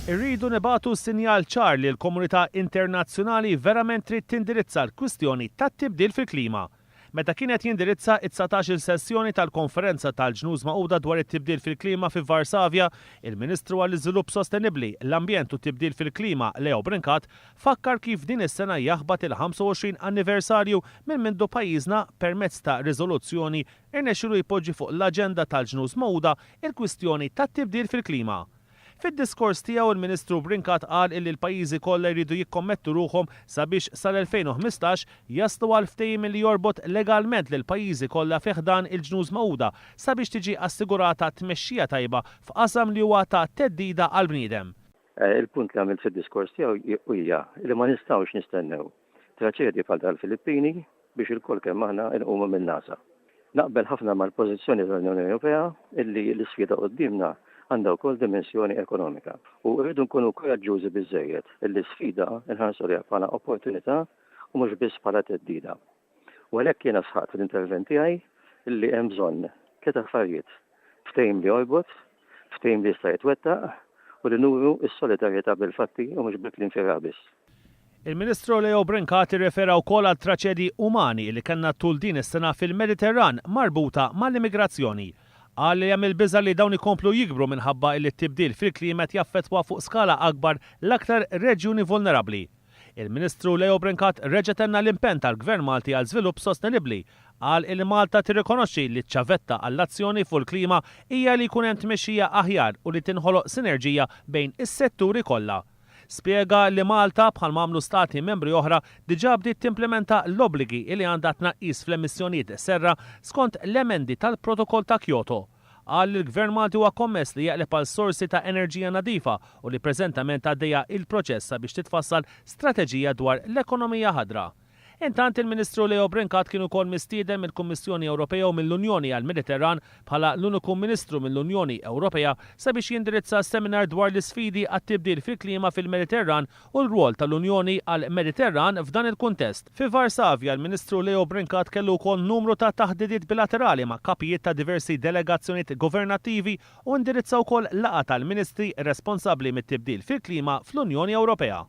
Irridu nibagħtu sinjal ċar li l-komunità internazzjonali verament trid tindirizza l-kwistjoni tat-tibdil fil-klima. Meta kien qed jindirizza it-19-il sessjoni tal-Konferenza tal-Ġnus Magħquda dwar it-Tibdil fil-Klima fi Varsavja, il-Ministru għall-Iżvilupp Sostenibbli, l-Ambjent u t-Tibdil fil-Klima Leo Brincat fakkar kif din is-sena jaħbat il-25 anniversarju minn mindu pajjiżna permezz ta' riżoluzzjoni rnexxielu jpoġġi fuq l-aġenda tal-Ġnus Magħquda il-kwistjoni tat-tibdil fil-klima. Fid-diskors tiegħu il-Ministru Brincat qal illi l-pajjiżi kollha jridu jikkommettu ruħhom sabiex sal-2015 jaslu għal ftehim illi jorbot legalment lill-pajjiżi kollha fi ħdan il-Ġnus Magħquda sabiex tiġi assigurata tmexxija tajba f'qasam li huwa ta' theddida għall-bniedem. Il-punt li għamilt fid-diskors tiegħu hija li ma nistgħux nistennew traċedji bħal tal-Filippini biex ilkoll kemm aħna nqumu min-nagħsa. Naqbel ħafna mal-pożizzjoni tal-Unjoni Ewropea illi l-isfida quddiemna għandha wkoll dimensjoni ekonomika. U rridu nkunu kuraġġużi biżżejjed illi sfida nħarsu lejha bħala opportunità u mhux biss bħala theddida. U għalhekk jiena sħaqt fl-intervent tiegħi illi hemm bżonn tliet affarijiet, ftehim li jorbot, ftehim li jista' jitwettaq u li nuru s-solidarjetà bil-fatti u mhux bil-kliem fieragħ biss. Il-Ministru Leo Brincat irrefera wkoll għal traċedji umani li kellna tul din is-sena fil-Mediterran marbuta mal-immigrazzjoni. Qal li hemm il-biża' li dawn ikomplu jikbru minħabba illi t-tibdil fil-klima qed jaffettwa fuq skala akbar l-aktar reġjuni vulnerabbli. Il-Ministru Leo Brincat reġa' tenna l-impenn tal-Gvern Malti għal żvilupp sostenibbli. Qal illi Malta tirrikonoxxi li ċ-ċavetta għall-azzjoni fuq il-klima hija li jkun hemm tmexxija aħjar u li tinħoloq sinerġija bejn is-setturi kollha. Spjega li Malta, bħalma għamlu stati membri oħra, diġà bdiet timplimenta l-obbligi li għandha tnaqqis fl-emissjonijiet serra skont l-emendi tal-Protokoll ta' Kyoto. Qal li l-Gvern Malti huwa kommess li jeqleb għal sorsi ta' enerġija nadifa u li preżentament għaddejja il-proċess sabiex titfassal strateġija dwar l-ekonomija ħadra. Intant il-Ministru Leo Brincat kien ukoll mistieden mill-Kummissjoni Ewropea u mill-Unjoni għall-Mediterran bħala l-uniku Ministru mill-Unjoni Ewropea sabiex jindirizza seminar dwar l-isfidi għat-tibdil fil-klima fil-Mediterran u l-rwol tal-Unjoni għall-Mediterran f'dan il-kuntest. Fi Varsavja, l-Ministru Leo Brincat kellu wkoll numru ta' taħdidiet bilaterali ma' kapijiet ta' diversi delegazzjonijiet governattivi u indirizza wkoll laqgħa tal-Ministri responsabbli mit-tibdil fil-klima fl-Unjoni Ewropea.